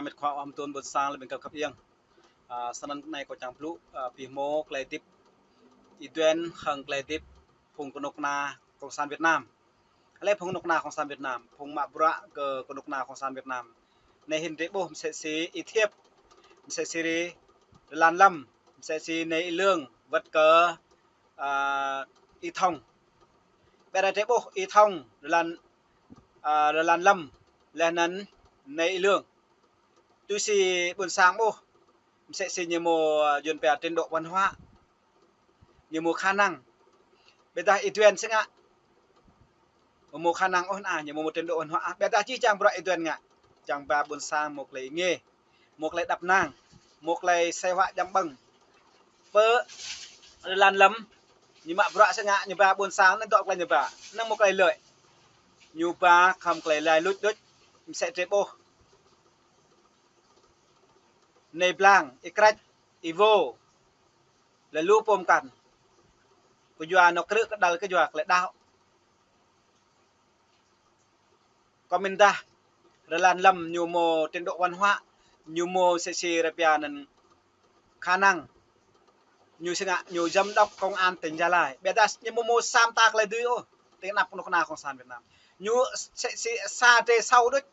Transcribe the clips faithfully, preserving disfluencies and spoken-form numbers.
Mĕt khua ăm tun ƀôn sang lĕ ƀing kơ khăp iăng. A, sơnăn anai kâo čang plŭ, a, pih mô klei dĭp Y Duên hăng klei dĭp phung kơnuk kơna Kông San Việt Nam. Lĕ phung kơnuk kơna Kông San Việt Nam, phung mă bruă kơ kơnuk kơna Kông San Việt Nam. Anai hĭn drơi ƀuh msĕ si Y Thiêp, msĕ si Rơlan Lâm, msĕ si Nai Y Lương, wơ̆t kơ, a, Y Thông. Ƀiă dah drơi ƀuh Y Thông, Rơlan, a, Rơlan Lâm, laih anŭn Nai Y Lương. Tui si ƀôn sang ƀuh, msĕ si ñu mâo, a, Yuan pia trình độ văn hóa. Ñu mâo khả năng. Ƀiă dah Y Duên sĭt ngă. Mâo khả năng ôh anai, ñu mâo trình độ văn hóa. Ƀiă dah či čang bruă Y Duên ngă. Čang ba ƀôn sang mâo klei ngê. Mâo klei đăp năng. Mâo klei sai hua jăm ƀơ̆ng. Pơ Rơlan Lâm. Ñu mă bruă sĭt ngă, ñu ba ƀôn sang anŭn dŏ klei ñu ba. Anŭn mâo klei lợi. Ñu ba khŏm klei lai luč đôč. Msĕ drơi ƀuh. Nai Blang, Y Krač, Y Vô. Lĕ lu pô mkăn. Kơ yua anŏ krư̆ kơdăl kơ yua klei đaŏ. Kâo mĭn dah, Rơlan Lâm ñu mâo trình độ văn hóa, ñu mâo msĕ si rơpia anŭn khả năng. Ñu sĭt ngă, ñu giám đốc công an tỉnh Gia Lai. Ƀiă dah ñu mâo mâo sa mta klei dưi ôh, tơnap kơnuk kơna Kông San Việt Nam. Ñu msĕ si sa drơi sâu đôč.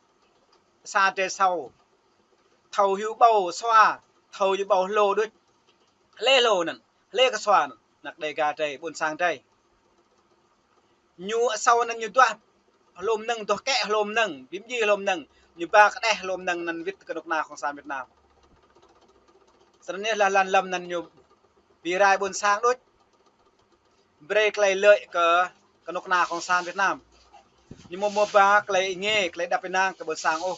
Sa drơi sâu. Thâo hyu ƀâo sua, thâo hyu ƀâo hlô đôč. Hlơi hlô anŭn, hlơi kơ sua anŭn, anăk Đêga drơi, ƀôn sang drơi. Ñu sua anŭn ñu duah hlô mơnơ̆ng, duah kĕ hlô mơnơ̆ng, bim ji hlô mơnơ̆ng, ñu ba kơđeh hlô mơnơ̆ng anŭn wĭt kơnuk kơna Kông San Việt Nam. Sơnăn anai Rơlan Lâm anŭn ñu bi rai ƀôn sang đôč. Brơi klei lợi kơ kơnuk kơna Kông San Việt Nam. Ñu mâo mâo ba klei ngê, klei đăp ênang kơ ƀôn sang ôh.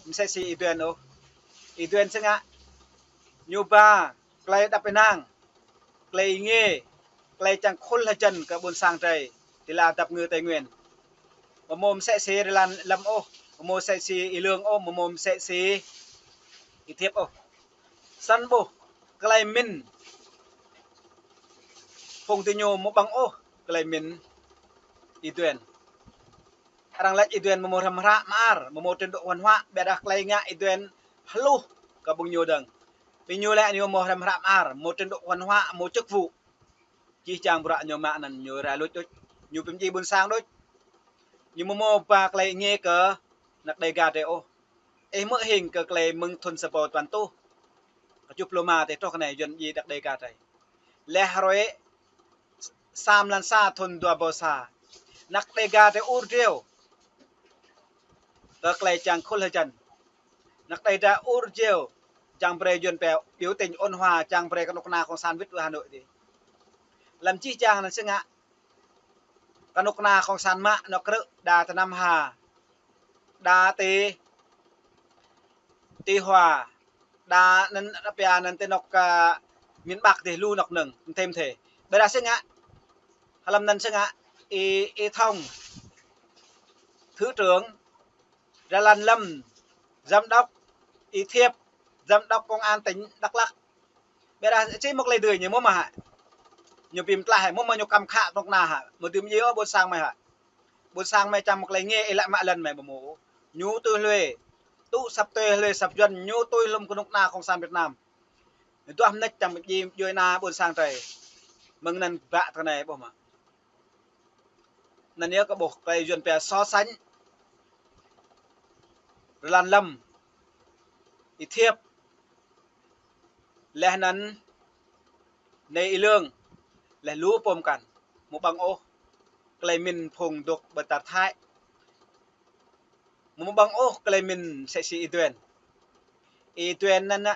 Msĕ si Y Duên ôh. Y Duên sĭt ngă. Ñu ba klei đăp ênang, klei ngê, klei čang khul hơjăn kơ ƀôn sang drơi, ti la dăp ngư Tây Nguyên. Mâo mâo msĕ si Rơlan Lâm ôh, mâo mâo msĕ si Y Lương ôh, mâo mâo msĕ si Y Thiêp ôh. Săn ƀuh, klei mĭn. Phung ti ñu mâo ƀơ̆ng ôh, klei mĭn Y Duên. Arăng laĭ Y Duên mâo mâo hrăm hră mơar, mâo mâo trình độ văn hóa, ƀiă dah klei ngă Y Duên hluh kơ ƀing ñu dơ̆ng. Ƀing ñu lĕ ñu mâo hrăm hră mơar, mâo trình độ văn hóa, mâo chức vụ. Či čang bruă ñu mă anŭn ñu rai luč đôč. Ñu bim ji ƀôn sang đôč. Ñu mâo mâo ba klei ngê kơ anăk Đêga drơi ôh. Ih hmư̆ hing kơ klei mơ̆ng thun sa rơbâo duapăn rơtuh. Kơčuh pluh rơma tơl truh kơ anai Yuan ji anăk Đêga drơi. Laih hrơi sa mlan sa thun dua rơbâo sa. Anăk Đêga drơi ur driâo. Kơ klei čang khul hơjăn. Anăk Đêga drơi ur driâo. Čang brơi Yuan pia biểu tình ôn hòa, čang brơi kơnuk kơna Kông San wĭt wơ Hà Nội dih. Lăm či čang anŭn sĭt ngă. Kơnuk kơna Kông San mă anŏ krư̆ đa tơ Nam Hà, đa tơ, tơ Hòa, đa anŭn rơpia anŭn tơ anŏ, a, miền Bắc dih lu anŏ anŭn, mơthê mơthê. Ƀiă dah sĭt ngă, hlăm anŭn sĭt ngă, Y, Y Thông, thứ trưởng, Rơlan Lâm, giám đốc, Y Thiêp, giám đốc công an tỉnh Đắk Lắk. Ƀiă dah či mâo klei dưi ñu mơ̆ mă hă. Ñu bim tlaih hă, mơ̆ mă ñu kăm khă kơnuk kơna hă. Mơ̆ dưm ji ôh ƀôn sang mơi hă. Ƀôn sang mơi čang mâo klei ngê ih lăi mă lŏn mơi ƀu mâo. Ñu tui hlue. Tŭ săp tui hlue săp Yuan, ñu tui hlăm kơnuk kơna Kông San Việt Nam. Ñu duah mơneč čang ji djuai ana ƀôn sang drơi. Mơ̆ng anŭn ƀă tơ anai ƀuh mă. Anŭn yơh kơ ƀuh klei Yuan pia so sánh. Rơlan Lâm, Y Thiêp, laih anŭn Nai Y Lương, laih lu pô mkăn, mâo ƀơ̆ng ôh klei mĭn phung dŏ ƀơi čar Thái. Mâo ƀơ̆ng ôh klei mĭn msĕ si Y Duên. Y Duên anŭn ană,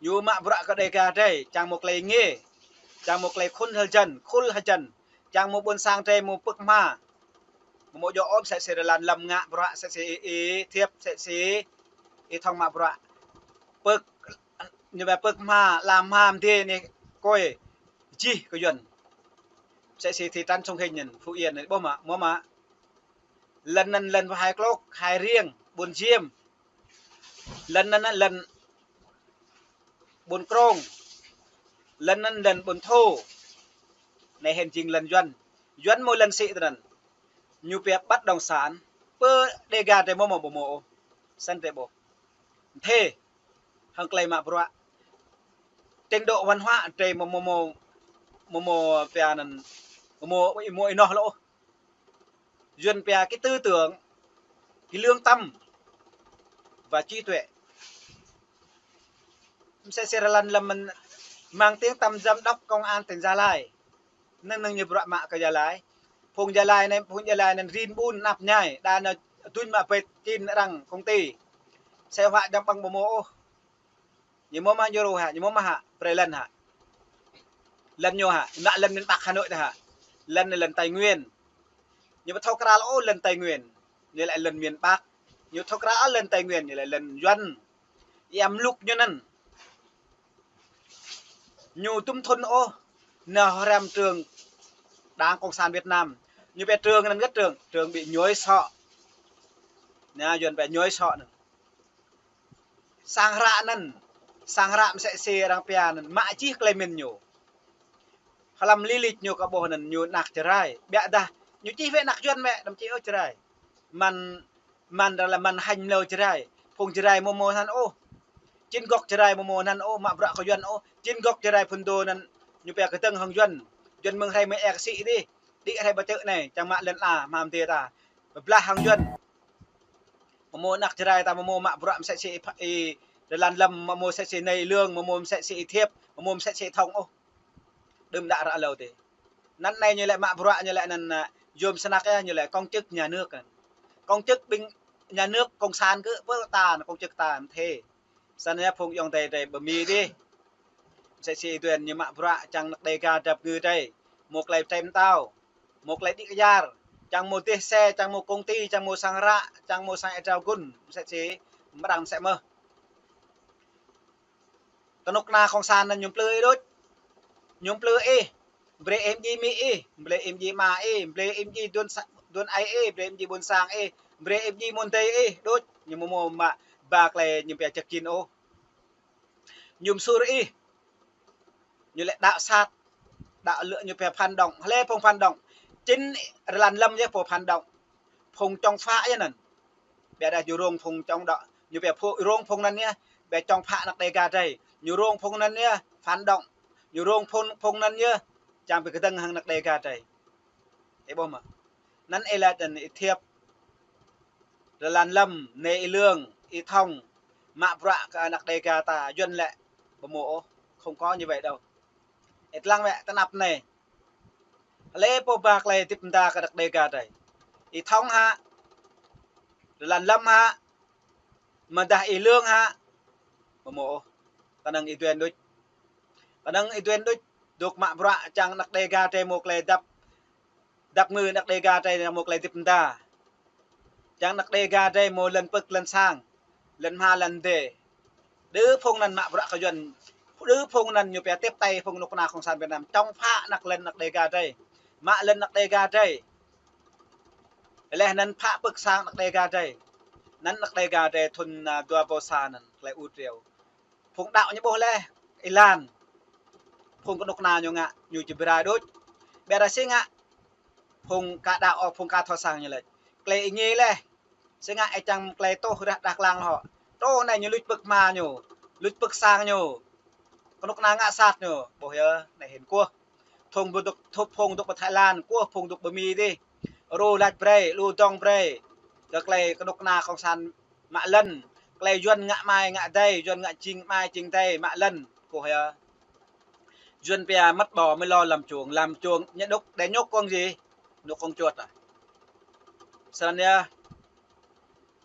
ñu mă bruă kơ Đêga drơi, čang mâo klei ngê, čang mâo klei khul hơjăn, khul hơjăn, čang mâo ƀôn sang drơi mâo pơ̆k hma. Mâo mâo djơ̆ ôh msĕ si Rơlan Lâm ngă bruă, msĕ si Y, Y Thiêp, msĕ si Y Thông mă bruă. Pơ̆k, ñu ba pơ̆k hma, lam hma mơdê anai kơi, jih kơ Yuan. Msĕ si thị trấn Sông Hinh anŭn, Phú Yên anŭn, ƀuh mă, mâo mă. Lŏn anŭn lŏn Hai Klôk, Hai Riêng, Ƀuôn Diêm. Lŏn anŭn lŏn Ƀuôn Krông. Lŏn anŭn lŏn Ƀuôn Thô. Anai hĭn jing lŏn Yuan. Yuan mâo lŏn sĭ tơ anŭn. Ñu pia bất động sản. Pơ Đêga drơi mâo mâo ƀu mâo ôh. Săn drơi ƀuh. thê hăng klei mă bruă. Trình độ văn hóa drei mơ̆ mơ̆ mơ̆ mơ̆ pia anăn mơ̆ mơ̆ ih mơ̆ ih noh lŏ. Yuăn pia cái tư tưởng, cái lương tâm và trí tuệ. Msĕ si Rơlan Lâm mơ̆n mang tiếng tăm giám đốc công an tỉnh Gia Lai. Năng năng ñu bruă mă kơ Gia Lai. Phung Gia Lai anei, phung Gia Lai anăn rin ƀun anăp ñai, đa nao duñ mă bĕt čin arăng công ty. Sĕ huă jăm ƀăng ƀu mơ̆ ôh. Ñu mơ̆ mă ñu ruh hă, ñu mơ̆ mă hă, brei lăn hă. Lăn ñu hă, mă lăn miền Bắc Hà Nội đa hă. Lăn anei lăn Tây Nguyên. Ñu ƀu thâo krăn ôh lăn Tây Nguyên. Ñu lĕ lăn miền Bắc. Ñu thâo krăn ôh lăn Tây Nguyên, ñu lĕ lăn Yuăn. Ia mluk ñu anăn. Ñu dŭm thŭn ôh nao hrăm trường Đảng Cộng sản Việt Nam. Ñu pia trường anăn gơ̆t trường, trường bị nhồi sọ. Nă, Yuăn pia nhồi sọ anăn. Sang hră anăn, sang hră msĕ si arăng pia anăn, mă čih klei mĭn ñu. Hlăm lý lịch ñu kơ ƀuh anăn ñu anak Jrai. Biă dah, ñu čih wĕ anak Yuăn wĕ, đăm čih ôh Jrai. Mơ̆n, mơ̆n arăng laĭ mơ̆n hanh mlâo Jrai. Phung Jrai mơ̆ mơ̆ anăn ôh. Čĭn gŏk Jrai mơ̆ mơ̆ anăn ôh, mă bruă kơ Yuăn ôh. Čĭn gŏk Jrai phŭn dô anăn, ñu pia kơdơ̆ng hăng Yuăn. Yuăn mơ̆ng hrơi mơ̆ ĕk sĭ dih. Đĭ hrơi ƀa tơ̆ anei, čang mă lăn ala, mă mdê ta. Pơblah hăng Yuăn. Mơ̆ mơ̆ anak Jrai ta mơ̆ mơ̆ mă bruă msĕ si ih, ih Rơlan Lâm, mơ̆ mơ̆ msĕ si anei Lương, mơ̆ mơ̆ msĕ si ih Thiêp, mơ̆ mơ̆ msĕ si ih Thông ôh. Đưm đă ră hlâo dih. Anăn anei ñu lĕ mă bruă ñu lĕ anăn, a, yôm snăk yơh, ñu lĕ công chức nhà nước anăn. Công chức ƀing nhà nước cộng sản kơ pơ ta, công chức ta mơ̆ thê. Snăn yơh phung ayŏng adei drei ƀơ Mi dih. Msĕ si ih Duen ñu mă bruă čang anak Đêga dăp ngư drei. Mâo klei pơtrei pơtao. Mâo klei đĭ kyar. Čang mâo dêh se, čang mâo công ty, čang mâo sang hră, čang mâo sang êa drao gun. Msĕ si mrăng msĕ mơh. Kơnuk kơna cộng sản anăn ñu mplư ih đôč. Ñu mplư ih. Brei ih mdjiê amĭ ih, brei ih mdjiê ama ih, brei ih mdjiê đuôn sa-, đuôn aê ih, brei ih mdjiê ƀuôn sang ih, brei ih mdjiê mơ̆ng adei ih đôč. Ñu mơ̆ mơ̆ mă ba klei ñu pia čăk čin ôh. Ñu msur ih. Ñu lĕ đăo sat, đăo lĕ ñu pia phản động. Hlei phung phản động? Chính Rơlan Lâm yơh pô phản động. Phung chống phá yơh anăn. Biă dah ñu rông phung chống đ-, ñu pia phu-, rông phung anăn yơh, biă chống phá anak Đêga drei. Ñu rông phung anăn yơh, phản động. Ñu rông phung, phung anăn yơh, čang bi kơdơ̆ng hăng anak Đêga drei. Ih ƀuh mơ̆. Anăn ih laĭ anăn ih Thiêp. Rơlan Lâm, anei ih Lương, ih Thông, mă bruă kơ anak Đêga ta, Yuăn lĕ, ƀu mâo ôh, không có như vậy đâu. Ih lăng wĕ tơ anăp anei. Hlei pô ba klei hơdip mda kơ anak Đêga drei. Ih Thông hă, Rơlan Lâm hă, mơ̆ dah ih Lương hă, ƀu mâo ôh. Kơnơ̆ng ih Duen đôč. Kơnơ̆ng ih Duen đôč, dôk mă bruă čang anak Đêga drei mâo klei dăp, dăp ngư anak Đêga drei mâo klei hơdip mda. Čang anak Đêga drei mâo lăn pơ̆k lăn sang, lăn hma lăn dê. Đơ phung anăn mă bruă kơ Yuăn, đơ phung anăn ñu pia tiếp tay phung kơnuk kơna cộng sản Việt Nam chống phá anak lăn anak Đêga drei. Mă lăn anak Đêga drei. Leh anăn phă pơ̆k sang anak Đêga drei. Anăn anak Đêga drei thŭn, a, dua êbâo sa anăn, klei ur triu. Phung đăo ñu ƀuh leh, ih lăng. Phung kơnuk kơna ñu ngă, ñu či brai đôč. Biă dah si ngă, phung ka đăo ôh, phung ka thâo sang ñu laĭ. Klei ih ngă leh. Si ngă ih čang klei tuh rah đah klang lŏ. Truh anei ñu luč pơ̆k hma ñu, luč pơ̆k sang ñu. Kơnuk kơna ngă sat ñu, ƀuh yơh, anei hĭn kuh. Phung dôk, phung dôk pơ Thái Lan, kuh phung dôk pơ Mi dih. Ru lač brei, lu dŏng brei. Kơ klei kơnuk kơna cộng sản mă lăn. Klei Yuăn ngă amai ngă adei, Yuăn ngă jing amai jing adei mă lăn. Kuh yơh. Yuăn pia mất bò mới lo làm chuồng, làm chuồng ñu đŏk, để nhốt con gì? Nhốt con chuột à? Snăn yơh.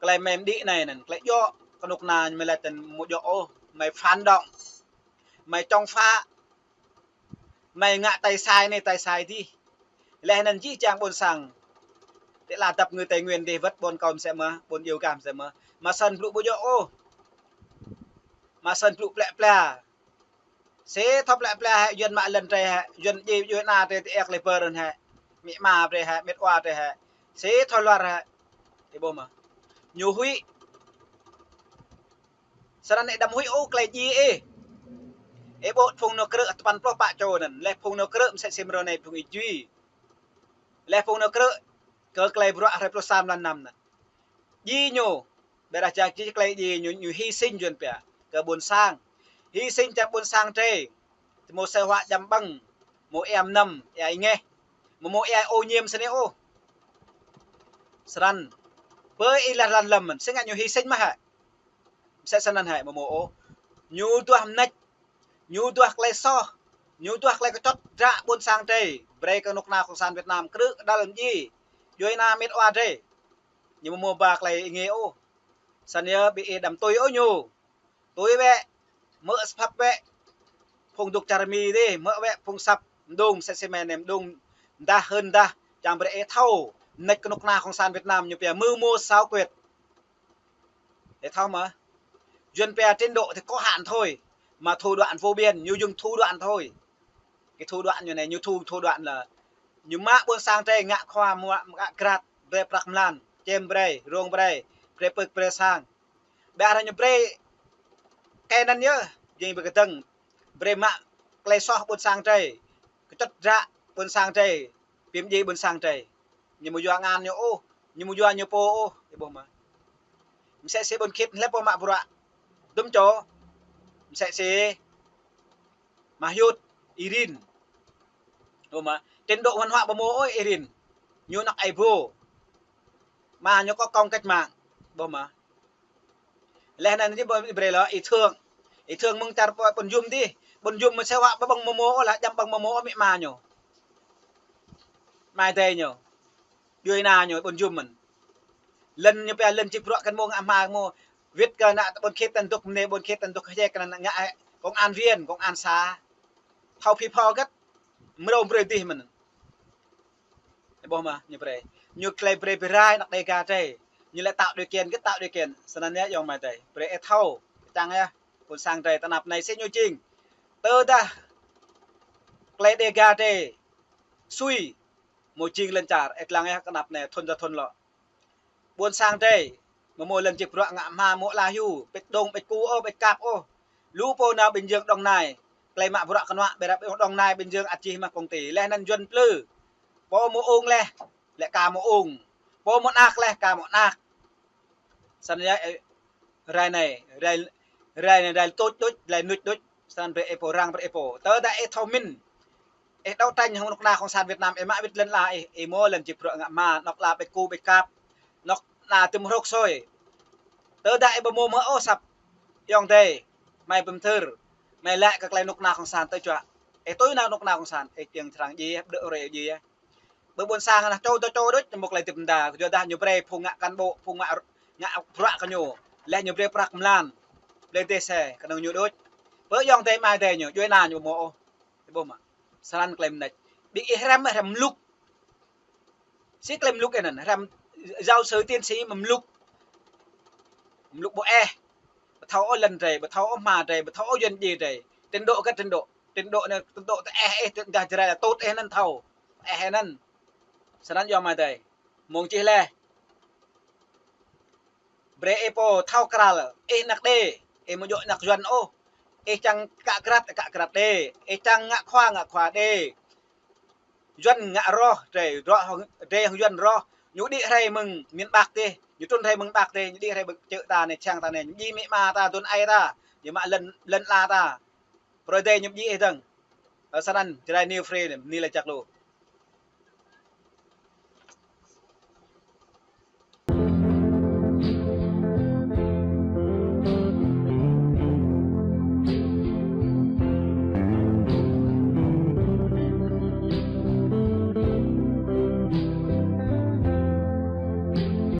Klei mơ̆ mđĭ anei anăn, klei djŏ, kơnuk kơna mơ̆ laĭ tăn mâo djŏ ôh, mơ̆ phản động, mơ̆ chống phá, mơ̆ ngă tay sai anei tay sai dih. Leh anăn jih jang ƀuôn sang. Ti la dăp ngư Tây Nguyên dih wơ̆t ƀuôn kâo msĕ mơh, ƀuôn Iu Gam msĕ mơh. Mă snăn blŭ ƀu djŏ ôh. Mă snăn blŭ plĕ pla. Si thâo plĕ pla hĕ, Yuăn mă lăn drei hĕ, Yuăn djai, Yuăn ană drei ti ĕk lĕ bơ run hĕ. Amĭ ama drei hĕ, met wa drei hĕ. Si thâo luar hĕ. Ih ƀuh mơ̆. Ñu huĭ. Snăn ih đăm huĭ ôh klei djiê ih. Ih ƀuh phung nao krư̆ tơpăn pluh pă čô anăn. Leh phung nao krư̆ msĕ si mrâo anei phung ih jui. Leh phung nao krư̆ kơ klei bruă hrơi pluh sa mlan năm anăn. Djiê ñu. Ƀiădah jang či klei djai ñu, ñu hy sinh yuan pia kơ ƀôn sang. Hy sinh čang ƀôn sang drei. Tơ mơ̆ asơi huă jăm ƀơ̆ng, mơ̆ ia mơnam, ia êngeh. Mơ̆, mơ̆ ia ô nhiễm sơnai ôh. Srăng. Pơ ih lăi lăn lăm mơ̆n, sĭt ngă ñu hy sinh mơ̆ hă? Msĕ snăn hă, mơ̆, mơ̆ ôh. Ñu duah mnêč. Ñu duah klei soh. Ñu duah klei kơčŏt dră ƀôn sang drei. Brei kơ knŭk kna cộng sản Việt Nam krư̆ đăl mdjiê. Djuai ania mĕt wa drei. Ñu mơ̆ mơ̆ ba klei êngeh ôh. Săn yơh ƀing ih đăm tui ôh ñu. Tui wĕ. Mơ̆ asăp wĕ. Phung dŏ čar Mi dih, mơ̆ wĕ phung asăp mđung, msĕ si mơ̆ anai mđung. Mdah hơn mdah, čang brei ih thâo. Mnêč knŭk kna cộng sản Việt Nam ñu pia mưu mô xảo quyệt. Ih thâo mơ̆? Yuan pia trình độ thì có hạn thôi, mà thủ đoạn vô biên, ñu dùng thủ đoạn thôi. Cái thủ đoạn ñu anai, ñu thủ, thủ đoạn là ñu mă ƀôn sang drei ngă khua, mă, ngă krat, brei prăk mlan, čem brei, rông brei, brei pơ̆k, brei sang. Ƀiădah ñu brei kơ anăn yơh, jing ƀơi kơdơ̆ng, brei mă klei soh ƀôn sang drei, kơčŏt dră ƀôn sang drei, bi mdjiê ƀôn sang drei. Ñu mơ̆ yua ngăn ñu ôh, ñu mơ̆ yua ñu pô ôh, ih ƀuh mơ̆. Msĕ si ƀôn Khit hlĕp pô mă bruă. Dŭm čô. Msĕ si Mah Yut, Irin. Ƀuh mơ̆. Trình độ văn hóa ƀu mơ̆ ôh Irin. Ñu anăk ai bô. Ama ñu có công cách mạng. Ƀuh mơ̆. Leh anăn ñu brei lŏ ih thơ̆ng. Ih thơ̆ng mơ̆ng čar ƀôn Yum dih. Ƀôn Yum mơ̆ asơi huă ƀơ̆ng mơ̆ mơ̆ ôh, lŏ jăm ƀơ̆ng mơ̆ mơ̆ ôh, mĭ ama ñu. Ama adơi ñu. Djuai ania ñu ƀôn Yum mơ̆n. Lŏn ñu pia lŏn čih bruă kăn mơ̆ng ama mơ̆. Wĭt kơ ană ƀôn Khit tăn dŏ mơnê, ƀôn Khit tăn dŏ kơjek kăn ngă công an viên, công an xã. Thâo phi phâo găt. Mrâo brei dih mơ̆n. Ih ƀuh mơ̆, ñu brei. Ñu klei brei brei anăk Đêga drei. Ñu lĕ tạo điều kiện, gơ̆t tạo điều kiện. Săn anăn yơh ayŏng amai adơi. Brei ih thâo. Čang yơh. Ƀôn sang drei tơnap anai sĭt ñu jing. Tơdah klei Đêga drei sui. Mơ̆ jing lŏn čar. Ih lăng yơh tơnap anai thŭn ta thŭn lŏ. Ƀôn sang drei, mơ̆ mơ̆ lŏn čih bruă ngă hma mơ̆ ala hyu, ƀĕč đông, ƀĕč ku ôh, ƀĕč kăp ôh. Lu pô nao Bình Dương Đồng Nai, klei mă bruă kơnuă, ƀiădah Đồng Nai Bình Dương ăt čih mă công ty. Leh anăn yuan plư. Pô mơ̆ ung leh, lĕ ka mơ̆ ung. Pô mơ̆ anak leh, ka mơ̆ anak. Săn yơh, ơ, rai anai, rai, rai anai, rai tuč đuč, rai nuč đuč. Săn brei ih pô, răng brei ih pô. Tơdah ih thâo mĭn. Ih đấu tranh hăng knŭk kna cộng sản Việt Nam, ih mă wĭt lŏn ala ih, ih mơ̆ lŏn čih bruă ngă hma, anŏ ala ƀĕč ku ƀĕč kăp, anŏ ala tŭm hrŏk sui. Tơdah ih ƀu mơ̆ mơ̆ ôh asăp, ayŏng adơi, mơi pơmthưr, mơi lăi kơ klei knŭk kna cộng sản tơ čuă. Ih tui nao knŭk kna cộng sản, ih kiăng srăng djai, ƀlŏk rơi djai. Ƀơi ƀôn sang anăn čô tơ čô đuč, mơ̆ klei tĭp mda, yua dah ñu brei phung ngă cán bộ, phung ngă, ngă bruă kơ ñu. Leh ñu brei prăk mlan, brei dêh se, kơnơ̆ng ñu đuč. Pơ ayŏng adơi amai adơi ñu, djuai ania ñu mơ̆ ôh. Ih ƀuh mơ̆. Săn anăn klei mnêč. Ƀing ih hrăm, hrăm mluk. Si klei mluk anăn, hrăm giáo sư tiến sĩ mă mluk. Mluk ƀu ih. Ƀu thâo ôh lŏn drei, ƀu thâo ôh hma drei, ƀu thâo ôh yuan djai drei. Trình độ gơ̆t trình độ. Trình độ anai, trình độ tơ ih, ih, tơ dah Jrai lĕ tŭt ih anăn thâo. Ih anăn. Săn anăn ayŏng amai adơi. Mơ̆ng čih leh. Brei ih pô thâo krăl, ih anăk Đê, ih mơ̆ djŏ anăk yuan ôh. Ih čang kă krat, kă krat Đê. Ih čang ngă khua, ngă khua Đê. Yuan ngă roh drei, roh hăng, drei hăng yuan roh. Ñu đĭ hrơi mơ̆ng miền Bắc dih, ñu trŭn hrơi mơ̆ng Bắc dih, ñu đĭ hrơi ƀơi čư̆ ta anai, čhiăng ta anai, ñu djai amĭ ama ta, adơi ayŏng ta, ñu mă lŏn, lŏn ala ta. Brơi drei ñu djai ih dơ̆ng. Ơ, săn anăn, Jrai New Free anai, bơni lač jăk lu.